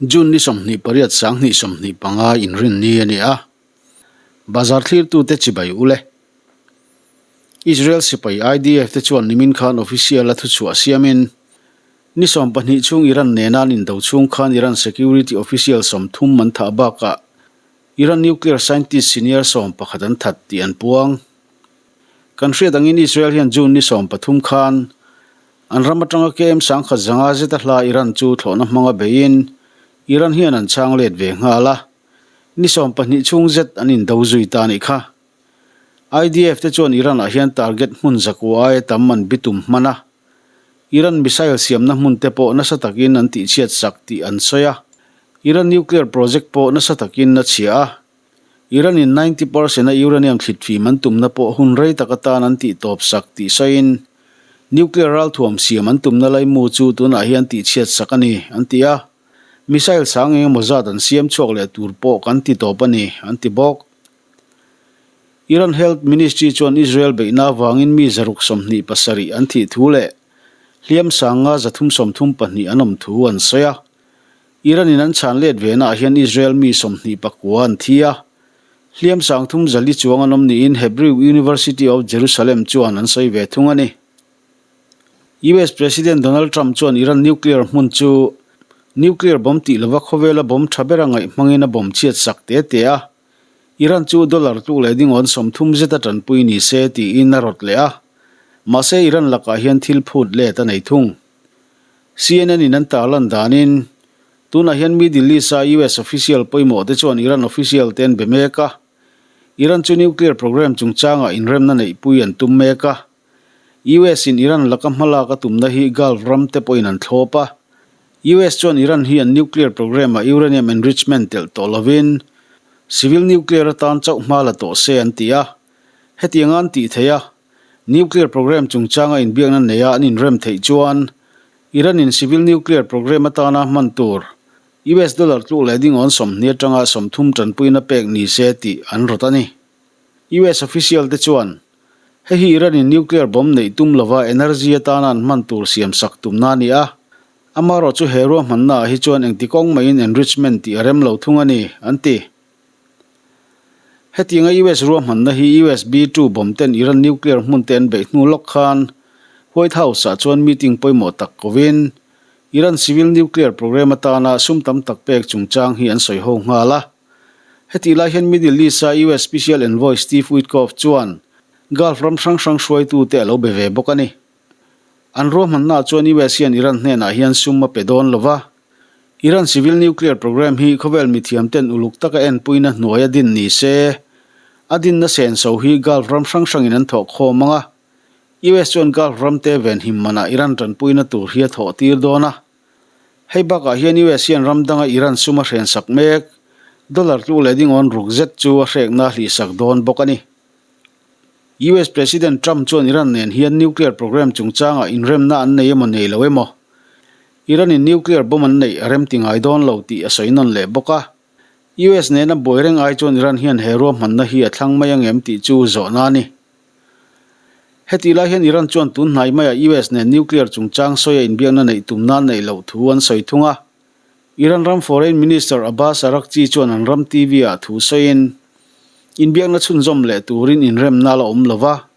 June ni 28 2025 inrinni a ni a, bazar thlirtute chibai u le. Israel sipai IDF te chuan nimin khan official a thuchhuah siamin ni 12 chhung Iran nena an indo chhung khan Iran security official 30 an thah bakah Iran nuclear scientist senior 11 an that tih an puang. Kan hriat angin Israel hian June ni 13 khan An ram atanga KM 1500 zeta hla Iran chu thlawhna hmanga beiin Iran hian an chhang let ve nghal a, ni 12 chhung zet an indo zui ta anih kha. IDF te chuan Iran ah hian target hmun zakua aia tam an bitum hman a, Iran missile siamna hmun te pawh nasa takin an tihchhiat sak tih an sawi a, Iran nuclear project pawh nasa takin a chhia a. Iran in 90 percent a uranium thlitfim an tumna pawh hun rei tak atan an tih tawp sak tih sawiin, nuclear ralthuam siam an tumna laimu chu tunah hian tihchhiat sak a ni, an ti a. Missile sang eng emaw zat an siam chhuak leh tur pawh kan ti tawp a ni, an ti bawk. Iran Health Ministry chuan Israel beihna avangin mi 627 an thih thu leh hliam 532 an awm thu an sawi a. Iran in an chhan let ve naah hian Israel mi 29 an thi a, hliam 304 chuang an awm niin Hebrew University of Jerusalem chuan an sawi ve thung a ni. US President Donald Trump chuan Iran nuclear hmun chu nuclear bomb tih lova khawvela bomb tha bera ngaih hmangin a bomb chhiat sak te te a, Iran chu dollar tluk leh dingawn 30 zeta tanpui ni se tiin a rawt leh a, mahse Iran lakah hian thil phut let a nei thung. CNN in an tarlan danin, tunah hian Middle East-a US official pawimawh te chuan Iran official te an be mek a, Iran chu nuclear program chungchangah inremna neihpui an tum mek a. US in Iran laka hmalak a tumna hi Gulf ram te pawhin an thlawp a. US chuan Iran hi an nuclear program-ah uranium enrichment telh tawh lovin civil nuclear atan chauh hma la tawh se an ti a. Hetianga an tih theih a, Nuclear program chungchanga inbiakna neia an inrem theih chuan Iran in civil nuclear program atana hman tur US dollar tluk leh dingawn 20 atanga 30 tanpuina pek ni se tih an rawt a ni. US official te chuan hei hi Iran in nuclear bomb neih tum lova energy atana an hman tur siam sak tumna a ni a, amaherawh chu he ruahmanna ah hi chuan engti kawng maiin enrichment tih a rem lo thung a ni, an ti. Hetianga US ruahmanna hi US B-2 bomb ten Iran nuclear hmun te an beih hnu lawk khan White House-ah chuan meeting pawimawh tak kovin Iran civil nuclear program atana sum tam tak pek chungchang hi an sawi ho nghal a. Hetih lai hian Middle East-a US Special Envoy Steve Witkoff chuan Gulf ram hrang hrang hruaitute a lo be ve bawk a ni. An ruahmannaah chuan US hian Iran hnenah hian sum a pe dawn lo va, Iran civil nuclear program hi khawvel mithiam ten uluk taka enpuina hnuai a din ni se, a dinna senso hi Gulf ram hrang hrangin an thawh khawm ang a, US chuan Gulf ram te venhim manah Iran tanpuina tur hi a thawh tir dawn a. Hei bakah hian US hian ram danga Iran sum a hrensak mek, dollar tluk leh dingawn ruk zet chu a hrekna a hlihsak dawn bawk a ni. US President Trump chuan Iran nen hian nuclear program chungchangah inremna an nei emaw nei lo emaw, Iran in nuclear bomb an neih a remti ngai dawn lo tih a sawi nawn leh bawk a. US nena buai reng ai chuan Iran hian he ruahmanna hi a thlang mai angem tih chu zawhna a ni. Hetih lai hian Iran chuan tun hnai maiah US nen nuclear chungchang sawi a inbiakna neih tum nan neih loh thu an sawi thung a. Iran ram Foreign Minister Abbas Araghchi chuan an ram TV ah thu sawiin, Inbiakna chhunzawm leh turin inremna la awm lova,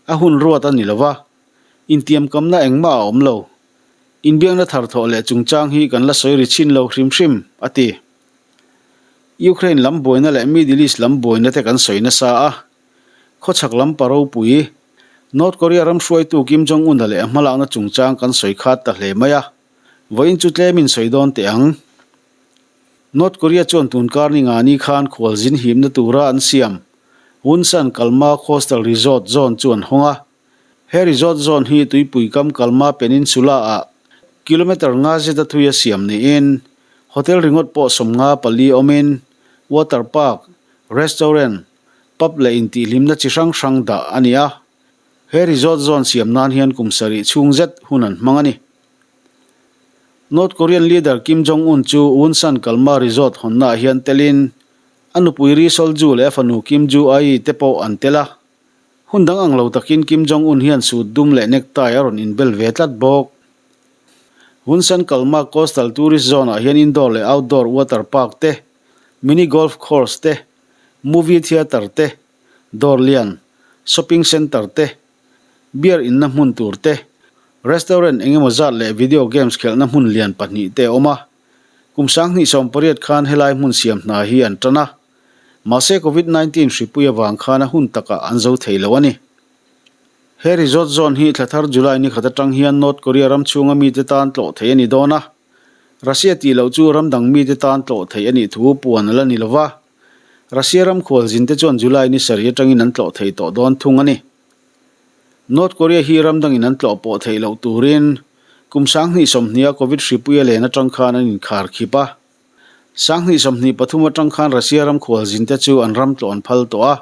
a hun ruat a ni lova, intiamkamna engmah a awm lo. Inbiakna thar thawh leh chungchang hi kan la sawi ri chhin lo hrim hrim, a ti. Ukraine lam buaina leh Middle East lam buaina te kan sawi nasa a, khawchhak lam pa ropui, North Korea ram hruaitu Kim Jong-un-a leh a hmalakna chungchang kan sawi khat ta hle mai a, vawiin chu tlemin sawi dawn teh ang. North Korea chuan tunkar ni nga ni khan khualzin himna tura an siam Wonsan Kalma Coastal Resort Zone chu an hawng a. He resort zone hi tuipui kam Kalma Peninsula-ah kilometre nga zeta thui a siam niin hotel ringawt pawh 54 awmin water park, restaurant, pub leh intihhlimna chi hrang hrang dah a ni a. He resort zone siam nan hian kum sarih chhung zet hun an hmang a ni. North Korean leader Kim Jong-un chu Wonsan Kalma Resort hawnnaah hian telin a nupui Ri Sol-ju leh a fanu Kim Ju-ae te pawh an tel a. Hun dang ang lo takin Kim Jong-un hian suit dum leh necktie a rawn inbel ve tlat bawk. Hunsan Kalma Coastal Tourist Zone-ah hian indoor leh outdoor water park te, mini golf course te, movie theatre te, dawr lian, shopping centre te, beer inna hmun tur te, restaurant engemaw zat leh video games khelhna hmun lian pahnihte a awm a. Kum 2018 khan helai hmun siam hna hi an tan a, mahse Covid 19 hripui avang khan a hun takah an zo thei lo a ni. He resort zone hi thla thar July ni khat atang hian North Korea ram chhunga mite tan tlawh theih a ni dawn a, Russia tih loh chu ram dang mite tan tlawh theih a nih thu puan a la ni lova, Russia ram khualzin te chuan July ni sarih atangin an tlawh thei tawh dawn thung a ni. North Korea hi ram dangin an tlawh pawh theih loh turin kum 2020 a Covid hripui a len atang khan an inkhar khip a. 2023 atang khan Russia ram khualzin te chu an ram tlawh an phal tawh a.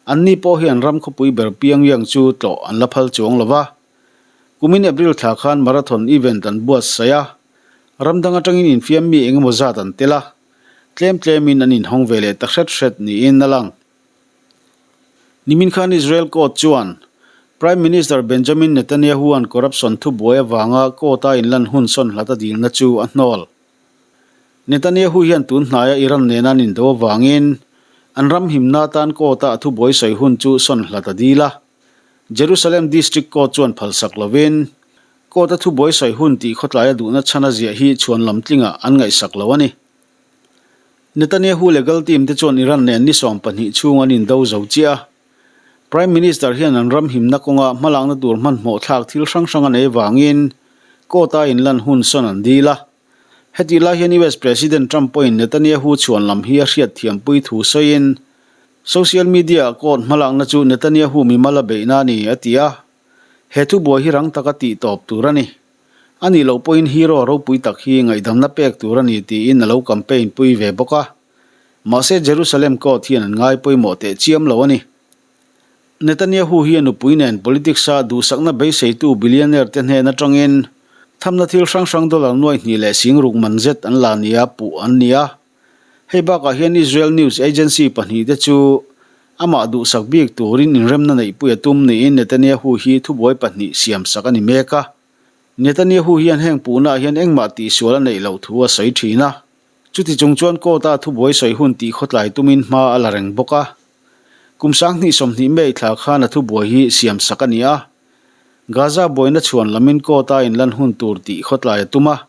Anni pawh hi an ram khawpui ber Pyongyang chu tlawh an la phal chuang lo va. Kumin April thla khan marathon event an buatsaih a, ram dang atangin infiam mi engemaw zat an tel a, tlem tlemin an inhawng ve leh ta hret hret niin a lang. Nimin khan Israel court chuan Prime Minister Benjamin Netanyahu-a'n corruption thubuai avanga court-a inlan hun sawn hlat a dilna chu a hnawl. Netanyahu hian tun hnaia Iran nena an indo avangin an ram himna atan court-a a thubuai sawi hun chu sawn hlat a dil a. Jerusalem District Court chuan phalsak lovin court-a thubuai sawi hun tih khawtlaia duhna chhan a ziah hi chhuan lam tlingah an ngaihsak lo a ni. Netanyahu legal team te chuan Iran nen ni 12 chhung an indo zo chiah a. Prime Minister hian an ram himna kawnga hmalakna tur hmanhmawh thlak thil hrang hrang a nei vangin court-a inlan hun sawn an dil a. Hetih lai hian US President Trump pawhin Netanyahu chhuan lam hi a hriat thiampui thu sawiin social media-ah court hmalakna chu Netanyahu mimal a beihna a ni, a ti a. He thubuai hi rang taka tih tawp tur a ni. A nih loh pawhin hero ropui tak hi ngaihdamna pek tur a ni tiin a lo campaign pui ve bawk a. Mahse Jerusalem court hian an ngai pawimawh teh chiam lo a ni. Netanyahu hi a nupui nen politics-a duhsakna beiseitu billionaire te hnen atangin thamna thil hrang hrang dollar nuai hnih leh sing ruk man zet an la nia puh an ni a. Hei bakah hian Israel news agency pahnihte chu amah duhsak bik turin inremna neihpui a tum niin Netanyahu hi thubuai pahnih siamsak a ni mek a. Netanyahu hian heng puhnaah hian engmah tihsual a neih loh thu a sawi thin a. Chuti chung chuan court-a thubuai sawi hun tih khawtlai tumin hma a la reng bawk a. Kum 2020 May thla khan a thubuai hi siamsak a ni a. Gaza buaina chhuan lamin court-a inlan hun tur tih khawtlai a tum a.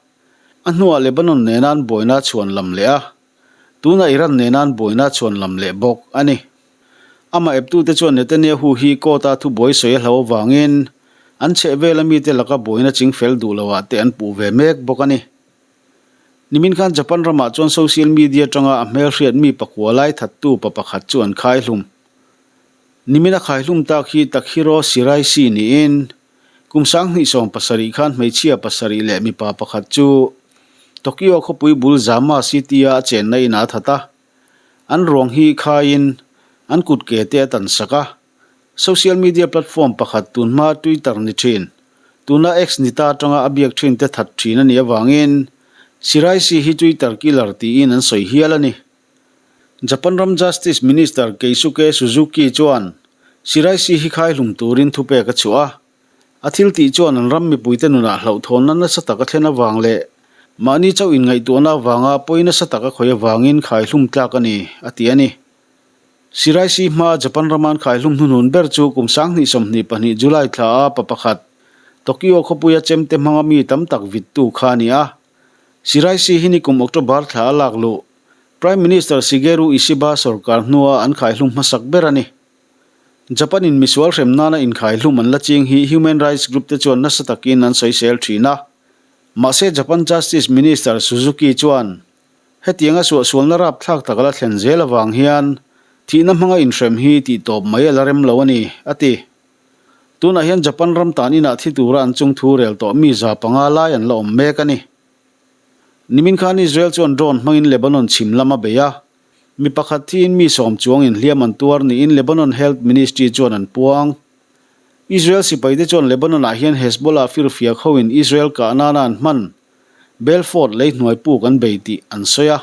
A hnuah Lebanon nena an buaina chhuan lam leh a, tunah Iran nena an buaina chhuan lam leh bawk a ni. Amah eptute chuan Netanyahu hi court-a thubuai sawi a hlo avangin an chhehvela mite laka buaina chingfel duh loah te an puh ve mek bawk a ni. Nimin khan Japan ramah chuan social media atanga a hmelhriat mi pakua lai thattu pa pakhat chu an khaihlum. Nimin a khaihlum tak hi Takhiro Shiraishi niin Kum 2017 khan hmeichhia pasarih leh mipa pakhat chu Tokyo khawpui bul Zama City-a a chenna inah a that a. An ruang hi khaiin an kut ke te a tan sak a. Social media platform pakhat tunhma Twitter ni thin, tuna X ni ta atanga a biak thin te that thin a nih avangin Shiraishi hi Twitter killer tiin an sawi hial a ni. Japan ram Justice Minister Keisuke Suzuki chuan Shiraishi hi khaihlum turin thupek a chhuah a. A thil tih chuan an ram mipuite nunah hlauhthawnna nasa tak a thlen avang leh mahni chauh inngaihtuahna avanga pawi nasa tak a khawih avangin khaihlum tlak a ni, a ti a ni. Shiraishi hmaa Japan rama an khaihlum hnuhnun ber chu kum 2022 July thla a pa pakhat Tokyo khawpuia chemte hmanga mi tam tak vittu kha a ni a. Shiraishi hi nikum October thla a lak luh Prime Minister Shigeru Ishiba sorkar hnua an khaihlum hmasak ber a ni. Japan-in misual hrem nana inkhaihlum an la ching hi human rights group te chuan nasa takin an sawisel thin a. Mahse Japan Justice Minister Suzuki chuan hetianga suahsualna rapthlak tak a la thlen zel avang hian thihna hmanga inhrem hi tihtawp mai a la rem lo a ni, a ti. Tunah hian Japan ram tan inah thi tura an chungthu rel tawh mi 500 lai an la awm mek a ni. Nimin khan Israel chuan drone hmangin Lebanon chhim lam a bei a, mi pakhat thiin mi sawm chuangin hliam an tuar niin Lebanon Health Ministry chuan an puang. Israel sipaite chuan Lebanon-ah hian Hezbollah firfiak hoin Israel kah nana an hman Belfort lei hnuai puk an bei tih an sawi a.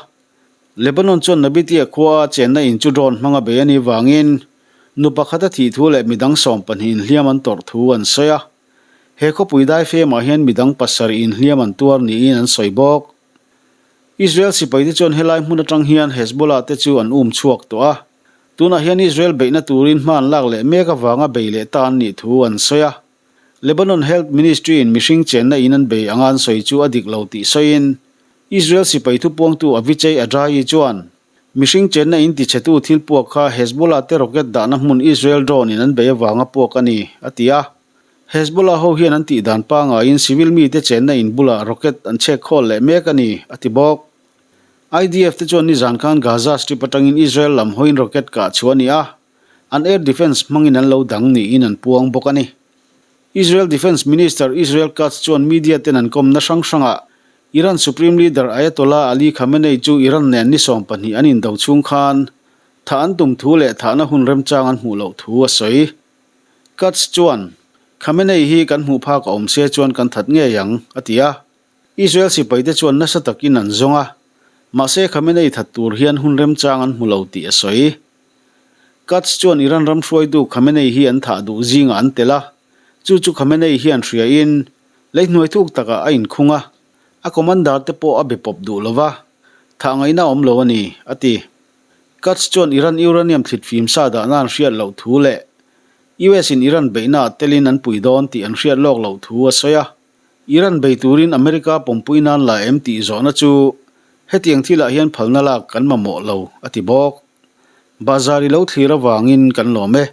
Lebanon chuan Nabitia khuaa chenna in chu drone hmanga bei a nih vangin nu pakhat a thih thu leh midang 12 in hliam an tawrh thu an sawi a. He khawpui daifemah hian midang pasarih inhliam an tuar niin an sawi bawk. Israel sipaite chuan helai hmun atang hian Hezbollah te chu an um chhuak tawh a. Tunah hian Israel beihna turin hma an lak leh mek avanga bei leh ta an nih thu an sawi a. Lebanon Health Ministry in mihring chenna in an bei anga an sawi chu a dik lo tih sawiin Israel sipai thupuangtu Avichai Adraee chuan mihring chenna in tichhetu thil puak kha Hezbollah te rocket dahna hmun Israel drone in an bei avanga puak a ni, a ti a. Hezbollah ho hian an tih dan pangaiin civil mite chenna in bulah rocket an chhek khawl leh mek a ni, a ti bawk. IDF te chuan nizan khan Gaza Strip atangin Israel lam hawiin rocket kah chhuah a ni a. An air defence hmangin an lo dang niin an puang bawk a ni. Israel Defence Minister Israel Katz chuan media ten an kawmna hrang hrangah Iran Supreme Leader Ayatollah Ali Khamenei chu Iran nen ni 12 an indo chhung khan thah an tum thu leh thahna hun remchang an hmuh loh thu a sawi. Katz chuan, Khamenei hi kan hmuh phak a awm se chuan kan that ngei ang, a ti a. Israel sipaite chuan nasa takin an zawng a, mahse Khamenei that tur hian hun remchang an hmu lo tih a sawi. Katz chuan Iran ram hruaitu Khamenei hi an thah duh zingah an tel a, chu chu Khamenei hian hriain leihnuai thuk takah a inkhung a, a commander te pawh a be pawp duh lo va, thah ngaihna a awm lo a ni, a ti. Katz chuan Iran uranium thlit fim sa dahna an hriat loh thu leh US in Iran beihna ah telin an pui dawn tih an hriat lawk loh thu a sawi a. Iran bei turin America pawmpui nan la em tih zawhna chu hetiang thilah hian phalna lak kan mamawh lo, a ti bawk. Bazar i lo thlir avangin kan lawm e.